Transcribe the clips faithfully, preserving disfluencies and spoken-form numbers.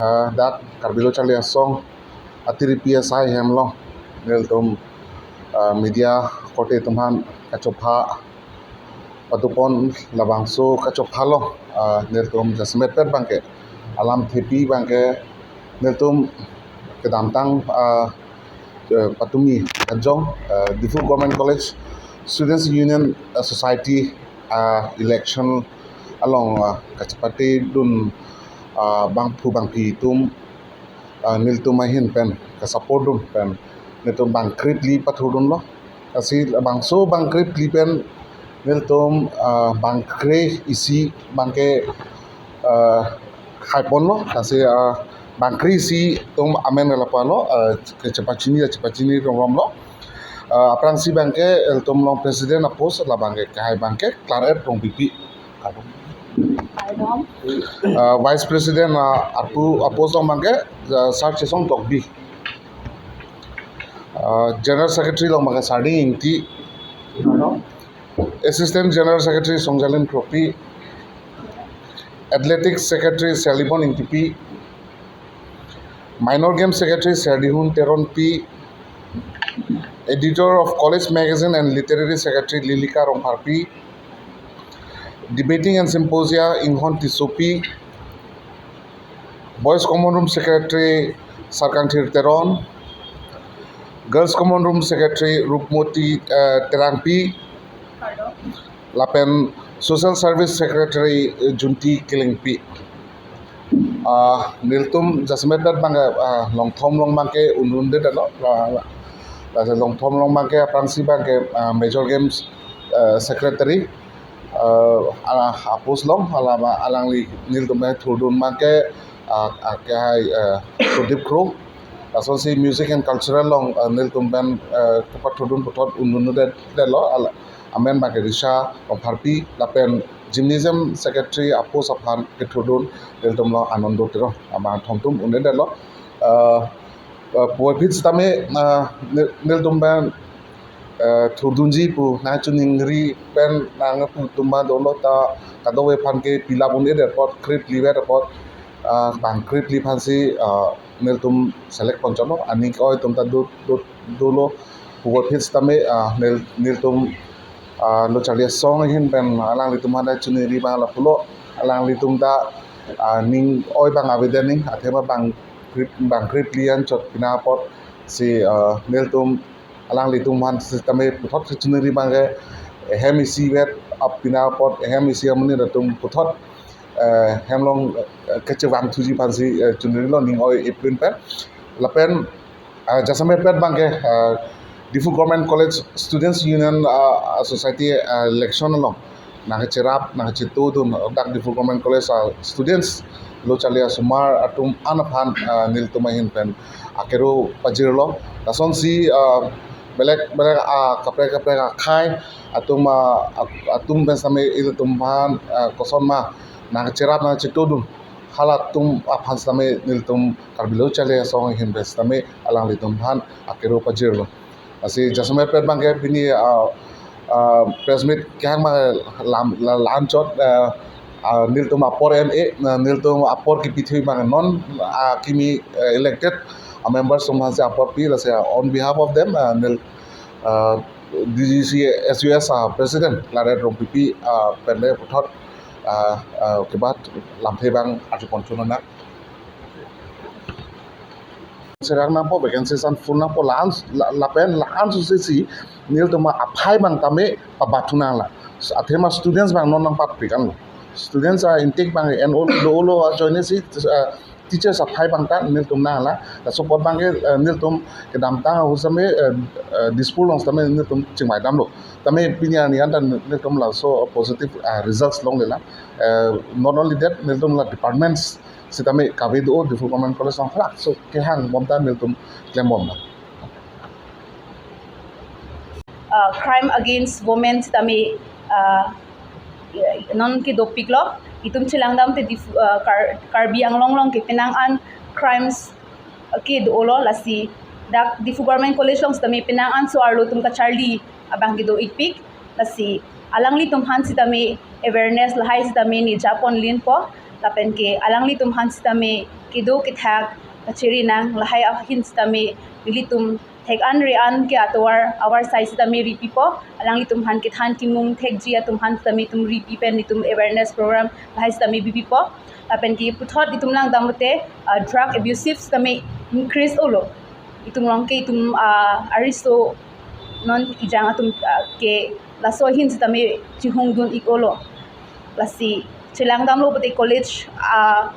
Ah, dak Karbi Lo Charli Asong atiripi asai hem along nelitum, ah, media korte atum aphan kachopha padopon, labangso kachopha along, ah, nelitum jasemet pet abangke alamthepi abangke nelitum kedamtang, ah, eh, patumi kajong, ah, Diphu Government College Students Union, ah, Society, ah, election along, ah, kachepate dun, ah, bangphu bangphi atum, ah, nelitum ahin pen kasupport dun pen nelitum bangkre phli pathurdunlo. Lasi bangso bangkre phli pen nelitum, ah, bangkre isi abangke, ah, haiponlo. Lasi, ah, bangkre isi atum amen lapu-anlo, ah, kachepachini, kachepachini romromlo. Ah, aphrangsi abangke ilitum along president apost labangke kehai abangke Claret Rongpipi. Kardom. Ah, vice president, ah, apo-, apost along abangke, ah, Sar Chesong Tokbi. Ah, general secretary along abangke Sarding Ingti. Kardom. Assistant General Secretary Songjalin Kropi, Athletics Secretary Serlibon Ingtipi, Minor Game Secretary Serdihun Teronpi, Editor of College Magazine and Literary Secretary Lilika Rongpharpi, Debating and Symposia Inghon Tissopi, Boys Common Room Secretary Sarkanthir Teron, Girls Common Room Secretary Rupmoti, eh, Terangpi, lapen Social Service Secretary, eh, Junti Kilingpi. Ah, nelitum jasemet pet abangke, ah, longthom along abangke un-undedetlo, ah, lasi longthom along abangke aphrangsi abangke, ah, Major Games, eh, Secretary, eh, ala apost along, ala ma alangli nelitum athurdun abangke, ah, ah, kehai, eh, Pradip Kro. Lasonsi Music and Cultural along, eh, nelitum pen, eh, kepathurdun puthot un-undedetlo, ala amen abangke Risha Rongpharpi, lapen Gymnasium Secretary apost aphan kethurdun nelitum along Anando Teron, abang thomtum undedetlo. Eh, eh, puvoiphit sitame, eh, nel-, nelitum pen, eh, thurdunji pu nangchiningri pen nangpu atum ma dolo, ta kadokave aphan ke pilap un-edet apot, kre phli vet apot, ah, bangkre phli aphansi, ah, nelitum select ponchotlo, aning ke-oi atum ta do, do, dolo, puvoiphit sitame, ah, nel-, nelitum, ah, Lo Charli Asong ahin pen alanglitum aphan ta chiningri abang lapulo, alanglitum ta, ah, ning oi abang avedet aning, athema bangkre, bangkre phli anchot pine apotsi, ah, nelitum alanglitum aphan sitame puthot si chiningri abangke, hem isi vet ap pine apot, hem isi amonit atum puthot, eh, hem along, eh, kachevang thuji aphansi, eh, chiningrilo ning oi ipin pen. Lapen, eh, jasemet pet abangke, eh, Diphu Government College Students Union, eh, Society, eh, election along nangkacherap, nangkachetudun dak Diphu Government College, ah, students, Lo Charli asomar atum an aphan, ah, nelitum ahin pen akero pajirlo. Lasonsi, ah, belek belek, ah, kaprek kaprek akhei atum, ah, at-, atum pen sitame ilitum aphan, ah, koson ma nangkacherap nangkachetudun, halatum aphan sitame nelitum Karbi Lo Charli Asong ahin pen sitame alanglitum aphan akero pajirlo. Lasi jasemet pet abangke pini, ah, ah, press meet kehang abang lam, la, la-anchot, ah, ah, nelitum apor M A, ah, nelitum apor kipi thuji abang non, ah, kimi, eh, elected, ah, members atum aphansi apor pi, lasi, ah, on behalf of them, ah, nel, ah, D G C S U S, ah, President Claret Rongpipi, ah, pen le puthot, ah, ah, kebat lamthe abang arju ponchonang. Serak nangpo, vacancies an full nangpo, la-an, la, lapen la-an susi si nelitum aphai abang tame pabathu nanglang. Athema students abang non nangpatpik anlo. Students a-intake abang en-o dolo ajoine si, ah, teachers aphai abang ta nelitum nanglang. Laso apot abangke, eh, nelitum kedamtang ahut sitame, eh, eh, Dispur along sitame nelitum chingvai damlo. Tame pini arni an ta nelitum laso positive, ah, results longlelang. Eh, not only that, nelitum la departments sitame kave do Diphu Government College along, halabangso kehang bom ta nelitum klem bomlang. Uh, crime against women sitame, uh, non kedopiklo, itum chelang dam te Diphu, uh, Kar-, Karbi Anglong along ke penang an crimes, uh, kedolo, lasi dak Diphu Government College along sitame penang an so-arlo atum kacharli abang kedo-ikpik, lasi alanglitum aphan sitame awareness lahai sitame nejapon linpo, lapen ke alanglitum aphan sitame kedo kethak kachiri nang, lahai ahin sitame nelitum thek-an re-an ke atovar avar sai sitame ripipo, alanglitum aphan kethan kemung thekji atum aphan sitame itum ripi pen itum awareness program lahai sitame bipipo. Lapen ke puthot itum langdam mate, ah, drug abusive sitame increase olo. Itum along ke itum, ah, ariso non ejang atum, ah, ke laso ahin sitame chihungdun ik olo. Lasi chelangdamlo pute college, ah,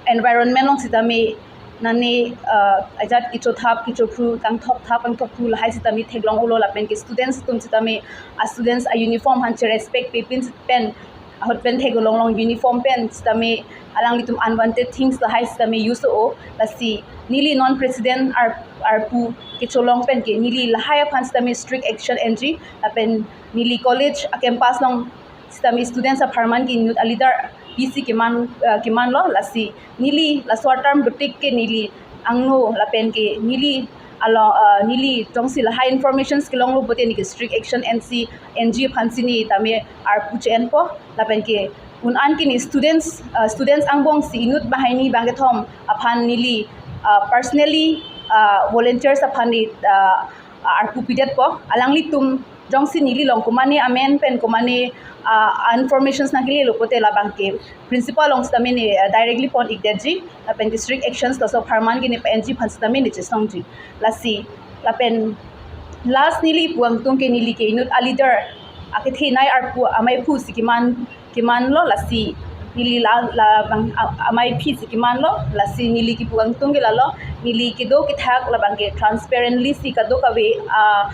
environment along sitame nane, ah, ajat kechothap kechophru, kangthokthap kangthokphru lahai sitame theklong olo, lapen ke students atum sitame, ah, students a-uniform aphan cherespect pe pin pen, ahut pen theklong long uniform pen sitame alanglitum unwanted things lahai sitame use o. Lasi neli non president ar, arpu kecholong pen ke neli lahai aphan sitame strict action enji, lapen neli college a-campus along sitame students apharman ke inut a-leader pisi keman, eh, kemanlo. Lasi neli laso a-term betik ke neli angno lapen ke neli along, eh, neli jongsi lahai informations kelonglo pute neli ke strict action ensi enji aphansi neli tame arpu che-enpo. Lapen ke un-an ke neli students, eh, students angbong isi inut banghini bangkethom aphan neli, eh, personally, eh, volunteers aphan neli, eh, arpu pidetpo. Alanglitum jongsi neli along komane amen pen komane, ah, informations nangkelelo pute labang ke principal along sitame neli, ah, directly pon ikdetji, lapen ke strict actions laso apharman ke neli pa-enji aphan sitame neli chesongji. Lasi, lapen last neli pu angtung ke neli ke inut a-leader akethenei arpu amei aphu si keman kemanlo. Lasi neli la, labang a-, amei aphi si kemanlo. Lasi neli kipu angtung ke lalo, neli kedo kethak labang ke transparently si kadokave, ah,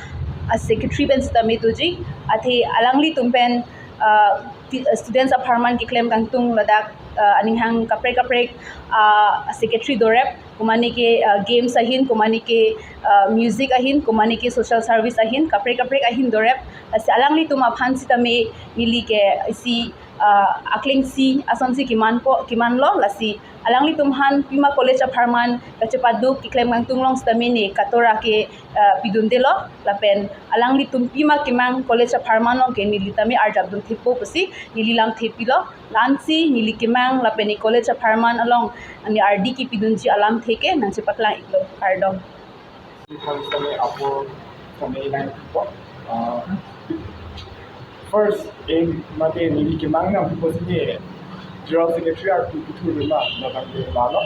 a-secretary pen sitame doji. Athe alanglitum pen, ah, ti-, students apharman keklem kangtung ladak, ah, aning hang kaprek kaprek, ah, secretary dorep, komane ke, ah, games ahin, komane ke, ah, music ahin, komane ke social service ahin, kaprek kaprek ahin dorep. Lasi alanglitum aphan sitame neli ke isi, ah, akleng isi asonsi kemanpo, kemanlo. Lasi alanglitum aphan pima college apharman kachepaduk keklem kangtung along sitame neli katora ke, ah, pidundelo. Lapen alanglitum pima kemang college apharman along ke neli tame arjapdun thepo pusi neli lamthe pilo. La-ansi neli kemang lapen neli college apharman along neli ardi kepidunji alamthe ke nangchepaklang iklo. Kardom. Thank you, Sami, apor Sami line po. Uh, first, aim mate neli kemang nangpo pusi neli General Secretary arpu kethur rima na bang de lalo.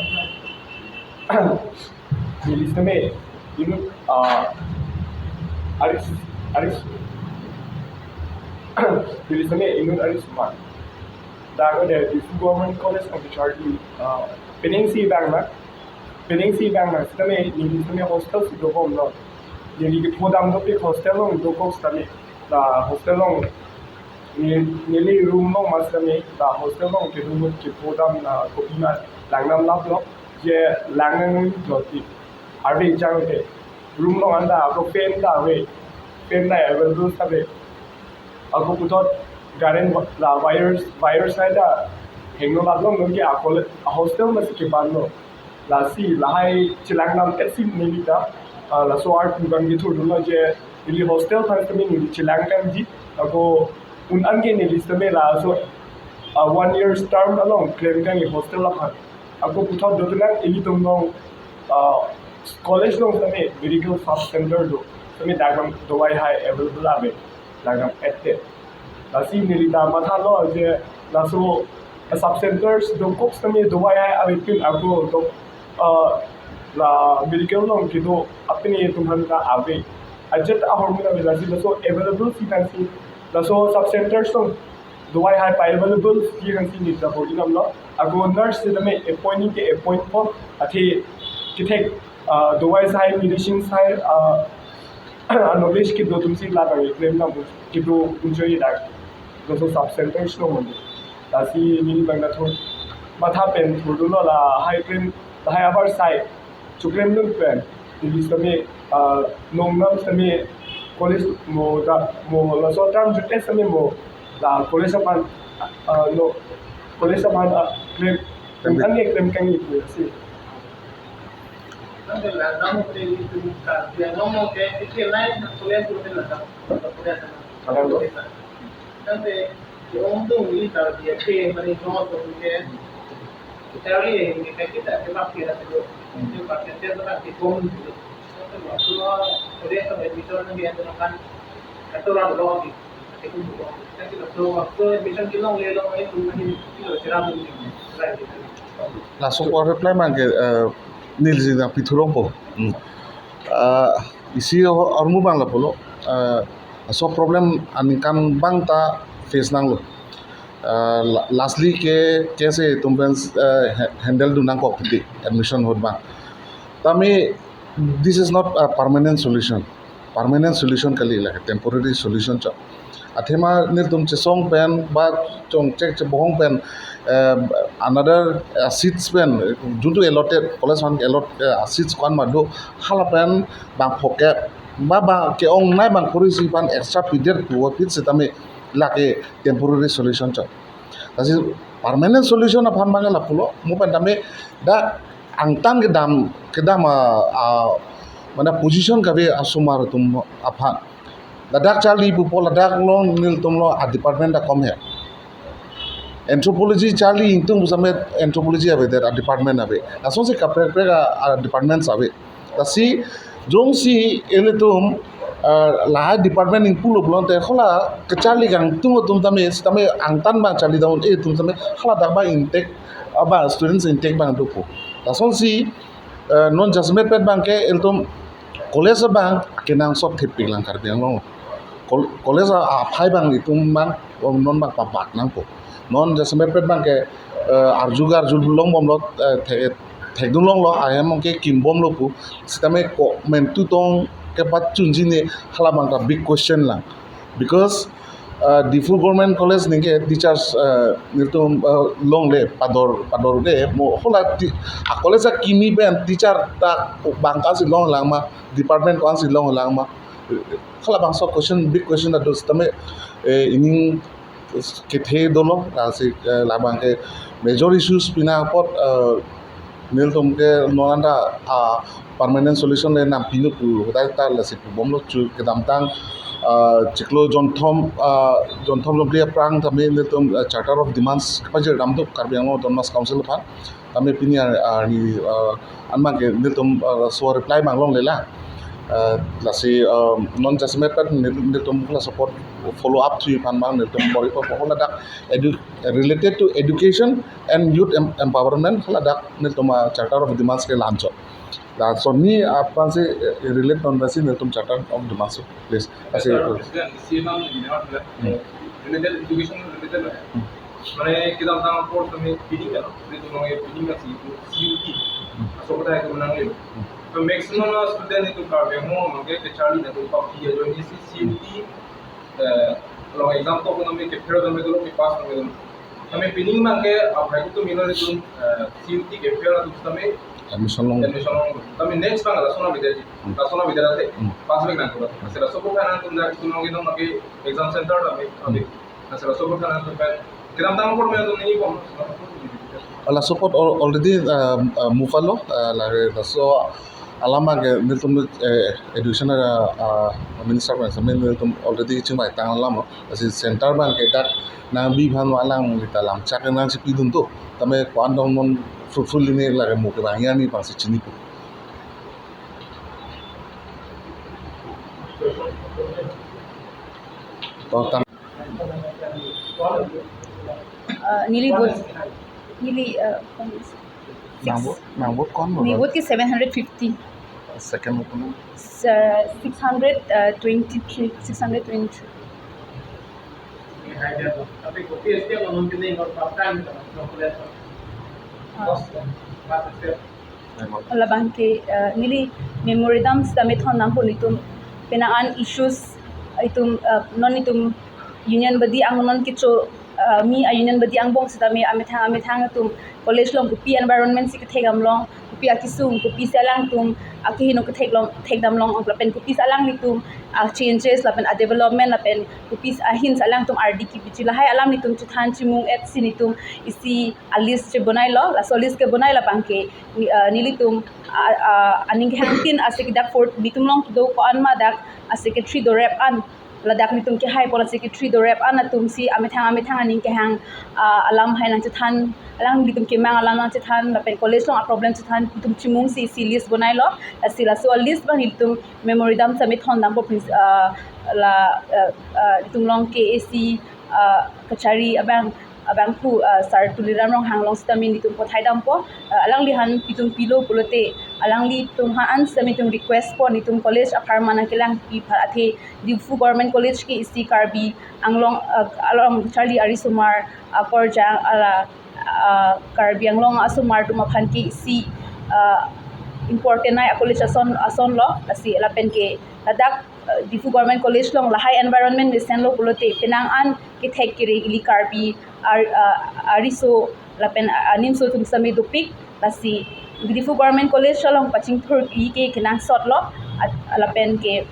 Neli sitame inut, uh, aris, aris. Neli sitame inut arisomar. Dak de Diphu Government College along kecharli, uh, peningsi bang na. Peningsi bang na sitame neli sitame hostel si dobomlo. Neli kephodam dopik hostel along dokok sitame. La hostel along ne-, neli room along ma sitame la hostel along kedungot kephodam na kopima langdam laplo. Je langnang lo ti. Arve jang te. Room along anta ako fan ta ave. Fan ta available ta ave. Ako puthot current wa-, la wires, wires hai ta hengno laklong nonke ako le, a hostel masi kebanlo. Lasi lahai chelangdam et si neli ta, ah, laso arpu bang kethurdunlo je neli hostel aphan sitame neli chelang tangji, ako un-an ke neli sitame laso, ah, one year term along klem tangji hostel aphan. Ako puthot dotelang ilitum along, ah, college along sitame medical sub center do. Sitame dak bang dawai hai available ave. Dak bang et te. Lasi neli ta mathalo je laso sub centers dokok sitame dawai hai avepin ako dok, ah, la medical along kedo apini atum aphan ta ave. Ajat ahormu ave lasi laso available si tangsi laso sub centers along dawai hai pa-available si tangsi neli ta bor-i damlo. Ako nurse sitame appoint ke appointpo athe kethek, ah, dawai sai, medicine sai, ah, a-knowledge kedo atumsi labang klem nang kedo unjoi dak laso sub centers along. Lasi neli bang ta thur matha pen thurdunlo lahai klem, lahai abar sai choklem dun pen. Neli sitame, ah, nongnam sitame college mo da mo laso term jute sitame mo la college aphan, ah, no college aphan, ah, klem, klem. An ke klem kangni pu si. Nang ke la nang ke itu ka dia nong mo ke ke lain college tu la. Kalau tu. Nang ke om tu ni ka dia ke mani nong tu ke. Charli, ini kan kita, kita kira dulu. Ini percentage kan di kom dulu. Waktu ada yang admission yang dia akan atur apa dong, itu dulu. Kan kita tuh waktu admission kita nggak lo, itu mungkin kita cerah dulu. Laso a-reply abangke, eh, neli jina pithu rongpo. Hmm. Eh, isi ho-, ahormu abang lapulo. Eh, laso problem aningkan abang ta face nanglo. Eh, la-, lastly ke, ke si itum pen, eh, ha-, handle dun nangkok titi admission ahut abang. Tame, this is not a permanent solution. Permanent solution kali, lake temporary solution chot. Athema nelitum chesong pen, ba chongchek chebohong pen, eh, another, eh, seats pen, juntu allotted, college aphan allot, eh, seats ko-an ma do, hala pen bang phokep, ba, ba ke-ongnei bang phurui isi aphan extra pidet pu aphi sitame lake temporary solution chot. Lasi permanent solution aphan abang lapulo, mo pen tame dak angtan kedam, kedam a, a, mane position kave asomar atum aphan. Ladak charli pupo, ladak lo nelitum lo a-department ta kom he. Anthropology charli ingtung pu sitame anthropology avedet, a-department ave. Lasonsi kaprek kaprek a, a-departments ave. Lasi jongsi ilitum, ah, lahai department ingpulo pulote hala kacharli kangtung atum tame, sitame angtan abang charli down, eh, atum tame hala dak abang intake, abang students intake abang dopo. Lasonsi, eh, non jasemet pen abangke ilitum college abang kenangsot thepik lang Karbi Anglong. Kol-, college a, aphai abang itum abang, oh, non abang pabak nangpo. Non jasemet pen abangke, eh, arju arju longbomlo, eh, the-, thekdun longlo, ahem abangke kimbomlo pu. Sitame komantu tong kepachunji ne, hala abang ta big question lang. Because, uh, Diphu Government College ningke teachers, uh, nelitum, uh, longle pador, pador de, mo hala ti-, a-college akimi pen teacher ta bang ko-ansi longlang ma, department ko-ansi longlang ma. Hala abangso question, big question ta do sitame, eh, ining kethe dolo, lasi, eh, labangke major issues pina apot, eh, nelitum ke non anta, ah, permanent solution le nangpi nangpo pu hodai ta lasi pubomlo chu kedamtang, ah, chiklo jonthom, ah, jonthom jonphli aphrang tame nelitum, ah, Charter of Demands kepajir dam do Karbi Anglong Autonomous Council aphan. Tame pini ar-, arni, ah, an abangke nelitum, ah, laso reply abang longle lang. Ah, lasi, ah, non jasemet pen nel-, nelitum la support follow up thu aphan abang nelitum bor-i po, po ladak edu-, related to education and youth em-, empowerment ladak nelitum, ah, Charter of Demands ke lancho. Laso ni aphansi, eh, relate non basi nelitum Charter of Demands, please. Lasi, Sir, President, isi abang ini, Sir. Hmm. Related education related, Hmm. Mane kedamtang apor tame pining kan, itu nang pining kan si itu C U T. Hmm. Aso kota itu menang itu. Hmm. To maximum student itu Karbi Anglong abangke kacharli na itu pap dia join isi C U T, eh, long exam to kami ke fail tame itu ke pass tame itu. Tame pining abangke apa itu milo itu, eh, C U T ke fail itu tame admission long. Admission long. Tame next abang lason abang jadi. Hmm. Lason abang jadi. Hmm. Pass abang nang itu. Sila soko kan itu nang itu nang itu abangke exam center tame. Hmm. Nah, sila soko kan itu kan. Kedamtang apor melo ini bom. Laso apot al-, already, uh, uh, move alo, uh, lake laso alam abangke nelitum, eh, education, uh, uh, minister pen sitame nelitum already chingvaitang alam, lasi center abangke dak nangbi aphan alang lita lamchak nangchipidun to, tame ko-an dong non fruitful ini lake mo kevang ya ni abangsi chinipo. To tam- Uh, neli vote, neli, uh, six. Nang vote, nang vote ko-an lo? Neli vote ke seven hundred fifty. Second vote ko-an lo? Se-, six hundred twenty-three, six hundred twenty-three. Ah. Labangke, eh, neli memorandum sitame thon nangpo nelitum penang an issues itum, eh, non itum union body ang non kecho, eh, mi a-union body angbong sitame amethang amethang atum college along kopi environment si kethek damlong, kopi akesung, kopisi alangtum akehingno kethek long, thek damlong, lapen kopisi alanglitum a-changes lapen a-development lapen kopisi ahin si alangtum ardi kipichi lahai alam nelitum chethan chimung-et si nelitum isi a-list chebonailo, laso list kebonai labangke, ni-, ah, nelitum, ah, ah, aning kehangtin ase ke dak fourth, nelitum along kedo ko-an ma dak a-secretary dorep an, ladak netum kehai pon a-secretary dorep an atum si amethang amethang aning kehang, ah, alam hai nangchethan, alanglitum kemang alam nangchethan, lapen college along a-problem chethan, netum chimung si isi list bonailo, lasi laso a-list abang netum memorandum submit thondampo princ-, ah, la, ah, ah, netum along K A C, ah, kachari abang, abangphu, ah, Sir Tuliram Ronghang along sitame netum pathaidampo, ah, alangli aphan itum pilo pulote, alanglitum aphan sitame itum request po, netum college apharman nangkelangpi aphan athe Diphu Government College ke isi Karbi Anglong, ah, along charli arisomar, ah, akorjang, ah, la, ah, Karbi Anglong asomar atum aphan ke isi, ah, important nai a-college ason, asonlo, lasi lapen ke ladak, ah, Diphu Government College along lahai environment mesenlo pulote penang an kethek kere ili Karbi ar-, ah, ariso lapen, ah, animso atum sitame dopik, lasi Diphu Government College along pachingthurji ke kenangsotlo, at-, lapen ke,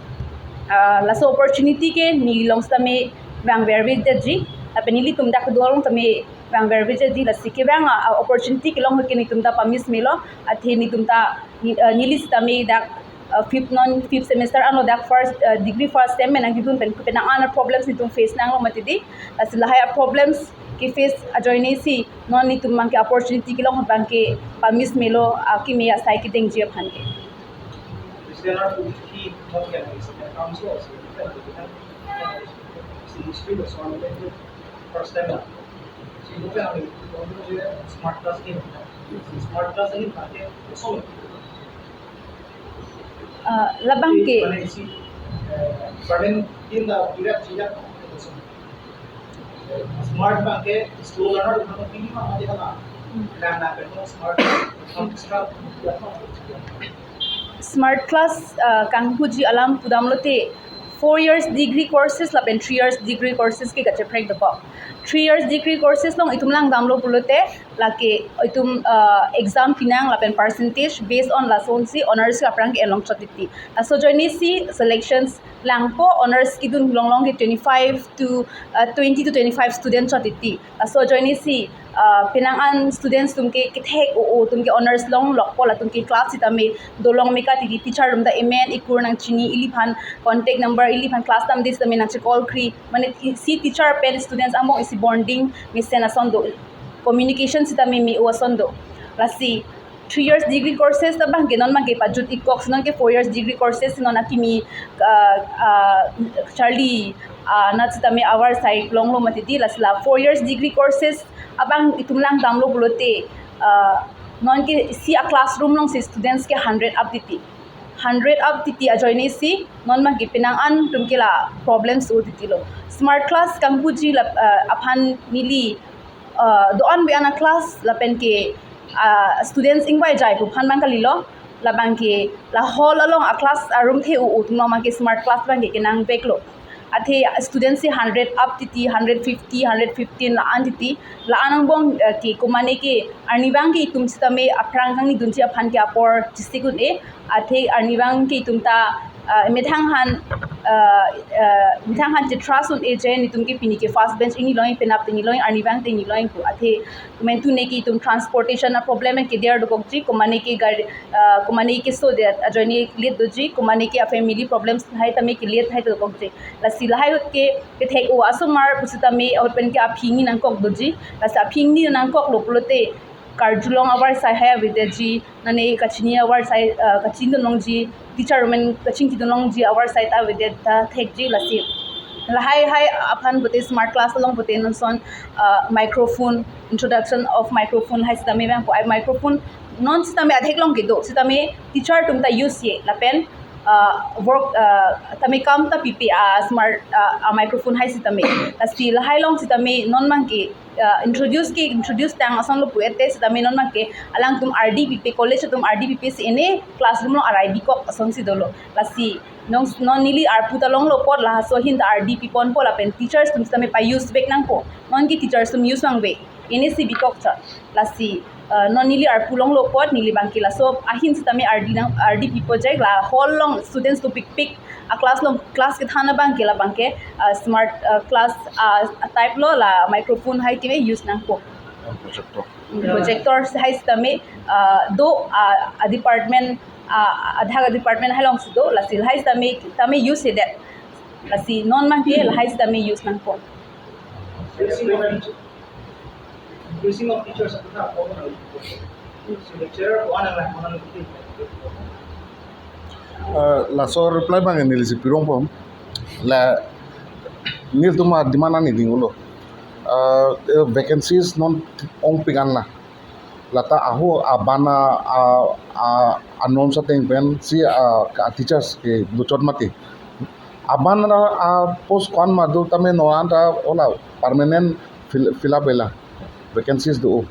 ah, laso opportunity ke neli along sitame vangvervedetji, lapen nelitum dak kedo along sitame vangvervedetji, lasi kevang a, a-opportunity kelong ahut ke netum ta pamiss melo, athe netum ta, ne-, ah, neli sitame dak, ah, fifth, non fifth semester anlo, dak first, ah, degree first sem nangkedun pen, penang an problems netum face nanglo mati di, lasi lahai a-problems ke-face ajoine si non netum abangke opportunity kelong ahut abangke pamiss melo, ah, keme asai kedengji aphan ke. First time. Smart class ke, smart class ini pakai kosong. Ah, labang ke. Mane isi, eh, burden din da tidak tidak kosong. Smart abangke slow learner itu mungkin mah mati kan. Karena kan smart, smart, smart. Smart class, ah, kanghuji alam pudamlote four years degree courses lapen three years degree courses ke kacheprek dokok. Three years degree courses along itum langdamlo pulote lake itum, ah, exam pinang lapen percentage based on lasonsi honors ke aphrang ke-en longchot titi. Laso ajoine si selections langpo, honors kedun longlong ke twenty-five to, ah, twenty to twenty-five student chot titi. Laso ajoine si, ah, penang an students atum ke kethek o-o atum ke honors longlokpo, latum ke class sitame dolong meka titi, teacher atum ta emen ekur nangchini, iliphan contact number, iliphan class damde sitame nangchecall kri, mane isi teacher pen students angbong isi bonding mesen ason do, communication sitame me-o ason do. Lasi three years degree courses ta abangke non abangke pajut-ikkok si non ke four years degree courses si non akimi, ah, ah, charli, ah, nat sitame avarsai longlo mati di, lasi la four years degree courses abang itum langdamlo pulote, ah, non ke isi a-classroom alongsi students ke hundred up titi. Hundred up titi ajoine si non abangke penang an atum ke la problems o titilo. Smart class kanghuji la, ah, aphan neli, ah, do-an ve-an a-class lapen ke, ah, students ingvaijai pu aphan abang kalilo, labangke la hall along a-class a-room the o-o atum abangke smart class abangke kenangveklo. Athe students si hundred up titi, hundred fifty, hundred fifteen la-an titi, la-an angbong, eh, ke komane ke arnivang ke itum sitame aphrang kangnidunji aphan ke apor chisik un-e, athe arnivang ke itum ta, ah, methang aphan, ah, ah, methang aphan chetrust un-e je netum ke pini ke first bench inglong, penap te inglong, arnivang te inglong pu. Athe komantu ne ke itum transportation a-problem ke der dokokji, komane ke gari, ah, komane keso det ajoine late doji, komane ke a-family problems hai tame ke late hai dokokji. Lasi lahai ahut ke kethek o asomar pusitame ahut pen ke aphi ingni nangkok doji. Lasi aphi ingni nangkoklo pulote karjulong avarsai hai avedetji, mane kachini avarsai, ah, kachini dunlongji, teacher amen kachingki dunlongji avarsai ta avedet ta thekji. Lasi lahai hai aphan pute smart class along pute non ason, ah, microphone, introduction of microphone hai sitame vangpo, ai microphone non sitame adhek along kedo, sitame teacher atum ta use-e lapen, ah, work, ah, tame kam ta pipe a-smart, ah, a-microphone hai sitame. Lasi lahai along sitame non abangke, ah, introduce ke introduce tang asonlo pu-et te sitame non abangke alangtum R D pipe, college atum R D pipe si ene classroom along arai bikok asonsi dolo. Lasi non, non neli arpu ta longlo apot laso ahin ta R D piponpo lapen teachers atum sitame pa-use vek nangpo. Non ke teachers atum use vangve. Ene si bikok chot. Lasi, ah, non neli arpu longlo apot neli abangke laso ahin sitame R D nang, R D pipo jai, la hall along students dopikpik a-class along class kethan abangke labangke, ah, smart, ah, class, ah, type lo, la microphone hai time use nangpo. Projector. Projector hai sitame, ah, do, ah, a-department, ah, adhak a-department hai alongsi do, lasi lahai sitame, tame use-edet. Lasi non abangke lahai sitame use nangpo. Increasing of teachers, apa na, apa na? So, lecturer ko-an ang lang, mana? Uh, laso reply abang neli si pirong pom. La nelitum a-demand ani ding ulo. Uh, vacancies non ongpik an la. Lata ahu abana a, a, a norms ateng pen si a, a teachers ke duchot mati. Abana a post ko-an ma do tame non anta ola permanent fill, fill up ela vacancies do.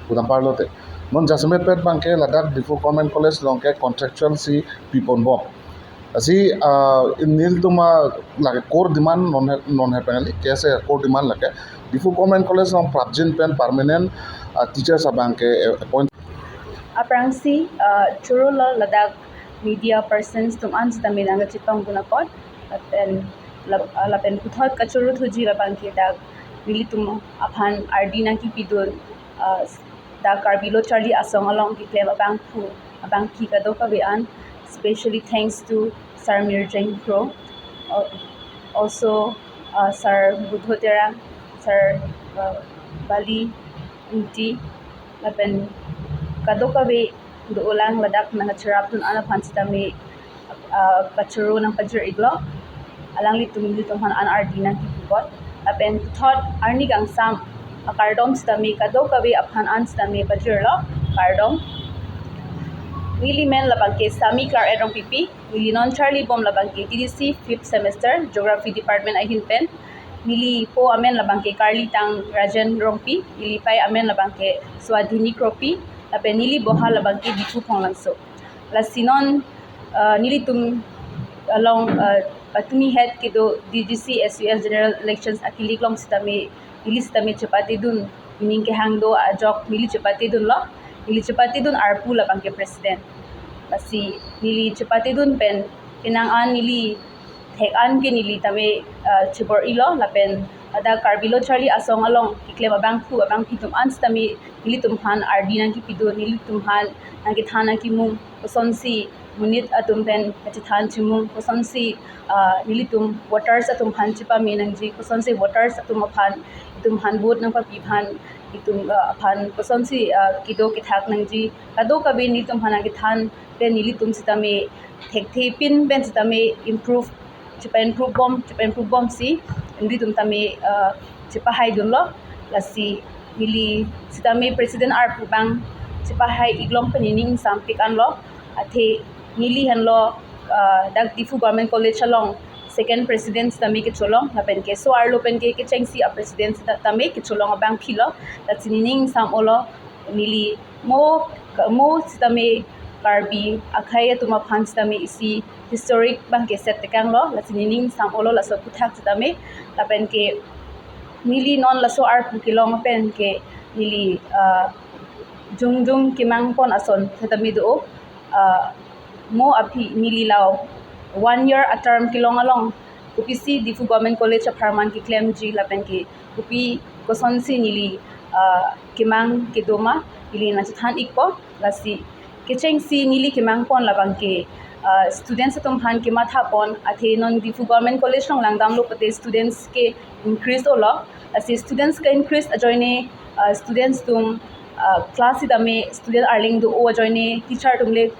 Udang parlo te. Non jasemet pet abangke ladak Diphu Government College along ke contractual si pipon bom. Lasi, ah, nelitum a lake core demand non he, non he pengali, K S A core demand lake. Diphu Government College along prapjin pen permanent, ah, teachers abangke, eh, appoint. Aphrangsi, ah, choro lo ladak media persons atum an sitame nangkachetong dun apot, lapen lap-, ah, lapen puthot kachoro thuji labangke dak nelitum aphan ardi nangkepi dun, ah, dak Karbi Lo Charli Asong along keklem abangphu abangpi kadokave an, specially thanks to Sir Mirjeng Kro, al-, also, uh, Sir Budho Terang, Sir, uh, Bali Ingti, lapen kadokave do-olang ladak nangkacherap dun an aphan sitame, uh, kachoro nangpajir iklo. Alanglitum nelitum aphan an ardi nangkepi apot. Lapen puthot arni kangsam akardom sitame kadokave aphan an sitame pajirlo, kardom. Neli men labangke Sami Klar Rongpipi, neli non charli bom labangke T D C fifth semester Geography Department ahin pen. Neli po amen labangke Karli Tang Rajen Rongpi, neli pei amen labangke Swadhini Kropi, lapen neli boha labangke Diphu Phonglangso. Lasi non, uh, nelitum along, uh, patumi het kedo D D C S U L General Elections akilik along sitame, neli sitame chepate dun, ining kehang do ajok neli chepate dunlo, neli chepate dun arpu labangke president. Lasi neli chepate dun pen penang an neli thek an ke neli tame, uh, chebor-ilo, lapen ladak Karbi Lo Charli Asong along keklem abangphu abangpi atum an sitame nelitum aphan ardi nangkepi dun, nelitum aphan nangkethan nangkemung, kosonsi monit atum pen kachethan chemung, kosonsi, ah, nelitum voters atum aphan chepame nangji, kosonsi voters atum aphan, itum aphan vote nangpapi aphan, itum, ah, aphan kosonsi, ah, kedo kethak nangji, kadokave nelitum aphan nangkethan pen nelitum sitame thekthe pin pen sitame improve, chepa-improve bom, chepa-improve bomsi nelitum tame, ah, chepahai dunlo. Lasi neli sitame president arpu abang chepahai iklong pen nening ingsampik anlo. Athe neli henlo, ah, dak Diphu Government College along second president sitame kecholong, lapen keso arlo pen ke kechengsi a-president sita-, tame kecholong abangphilo. Lasi nening ingsam-olo, neli mo, mo sitame Karbi akhei atum aphan sitame isi historic abangke set tekanglo, lasi nening ingsam-olo laso aphuthak sitame. Lapen ke neli non laso arpu kelong pen ke neli, ah, jongjong kemang pon ason sitame do, ah, mo aphi neli la one year a-term kelong along kopisi Diphu Government College apharman keklemji lapen ke kopi kosonsi neli, ah, kemang kedo ma, neli nangchethan ikpo. Lasi kechengsi neli kemang pon labangke, ah, students atum aphan kematha pon, athe non Diphu Government College along langdamlo pute students ke increase olo. Lasi students ke increase ajoine, ah, students atum, ah, class sitame student arleng do-o ajoine teacher atum le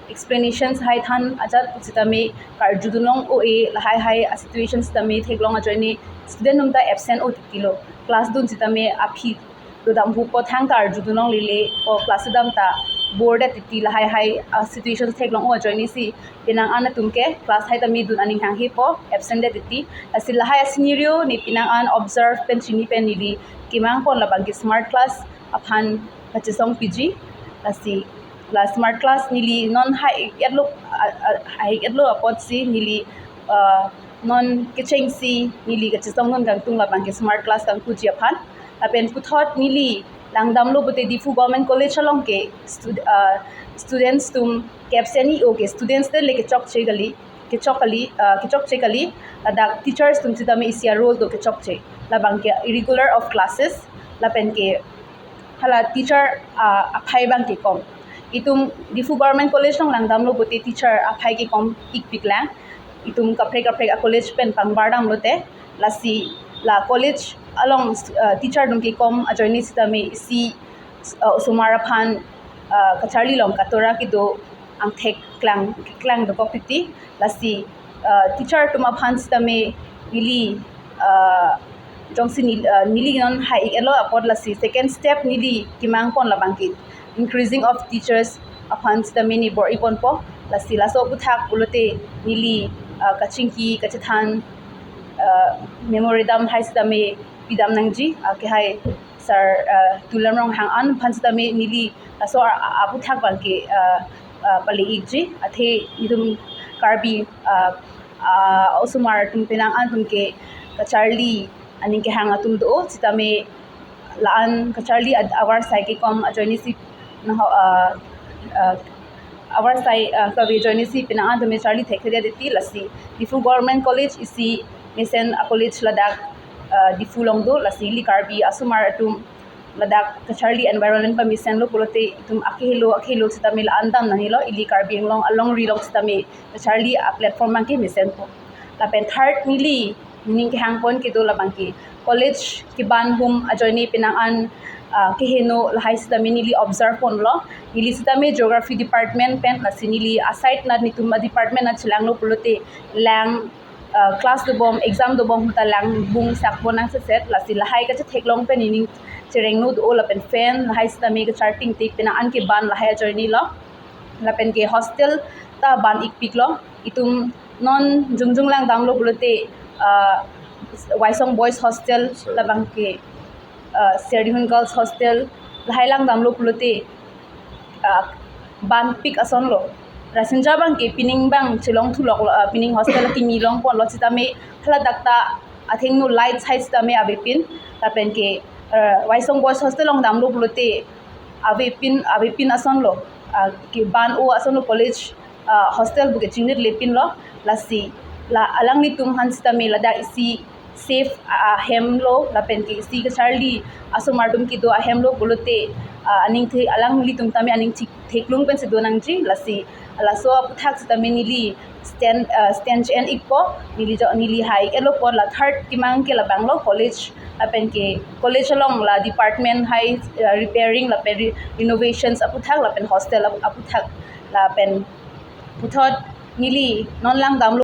explanations hai than ajat sitame karjudun long-o-e, lahai hai a-situation sitame theklong ajoine student atum ta absent-o titilo. Class dun sitame aphi dodam hu po thangta arjudun longlele, o class dam ta bore-det titi, lahai hai a-situation theklong-o ajoinesi penang an atum ke class hai tame dun aning hanghepo, absent-det titi. Lasi lahai a-scenario ne penang an observe pen chini pen neli kemang pon labangke smart class aphan kachesong piji. Lasi la smart class neli non hai-etlo, a, a, hai-etlo apotsi neli, ah, non kechengsi neli kachesong non kangtung labangke smart class kangkuji aphan. Lapen puthot neli langdamlo pute Diphu Government College along ke stud-, ah, students atum ke absent-o ke students te le kechokche kali, kechok kali, ah, kechokche kali, ladak teachers atum sitame isi a-role do kechokche. Labangke irregular of classes, lapen ke hala teacher, ah, aphai abangke kom. Itum Diphu Government College along langdamlo pute teacher aphai ke kom ikpiklang. itum kaprek kaprek a-college pen pangbar damlote, lasi la college along, uh, teacher atum kekom ajoine sitame isi, uh, osomar aphan, uh, kacharli along katora kedo angthek klang, keklang dokok titi, lasi, uh, teacher atum aphan sitame neli, uh, jongsi nel-, uh, neli non hai-ik-etlo apot lasi second step neli kemang pon labangke increasing of teachers aphan sitame neli bor-i ponpo, lasi laso aphuthak pulote neli, uh, kachingki kachethan, uh, memorandum hai sitame pidam nangji, uh, kehai Sir, uh, Tuliram Ronghang an aphan sitame neli laso a-, a-, aphuthak abangke, uh, uh, pale-ikji, athe itum Karbi, uh, uh, osomar atum penang an atum ke kacharli aning kehang atum do, sitame la-an kacharli ad-, avarsai kekom ajoine si nangho, uh, uh, avarsai, uh, kave ajoine si penang an atum charli thekthedet titi, lasi Diphu Government College isi mesen a-college ladak, uh, Diphu along do, lasi ili Karbi asomar atum ladak kacharli environment pamesenlo pulote itum akehelo akehelo sitame la-an dam nangnelo, ili Karbi Anglong alongri along sitame kacharli a-platform abangke mesenpo. Lapen third neli ning kehang pon kedo labangke college keban hum ajoine penang an, ah, keheno lahai sitame neli observe ponlo. Neli sitame Geography Department pen, lasi neli a-site nat netum a-department nat chelanglo pulote lang, uh, class dobom, exam dobom ahut ta lang bung sak pon nangseset, lasi lahai kachetheklong pen nening cherengno do lapen fan lahai sitame kacharting te penang an keban lahai ajoinelo. Lapen ke hostel ta ban-ikpiklo. Itum non jongjong lang damlo pulote, uh, Waisong Boys Hostel, labangke, uh, Serdihun Girls Hostel, lahai lang damlo pulote, uh, banpik asonlo. Rasinja abangke pining abang chelong thuloklo, uh, pining hostel kimi long ponlo sitame haladak ta athengno lights hai sitame avepin, lapen ke, uh, Waisong Boys Hostel along damlo pulote avepin, avepin asonlo, uh, keban-o asonlo, college, uh, hostel pu kechingrit lepinlo, lasi la alanglitum aphan sitame ladak isi safe, ah, ahemlo, lapen ke isi kacharli asomar atum kedo ahemlo pulote, ah, aning the-, alanglitum tame aning thek-, theklong pensi do nangji, lasi laso aphuthak sitame neli stand, ah, stand chen-ikpo, neli jo, neli hai-ik-etlo apot la third kemang ke labanglo college, lapen ke college along la department hai, ah, repairing lapen re-, renovations aphuthak lapen hostel ap-, aphuthak, lapen puthot neli non lang damlo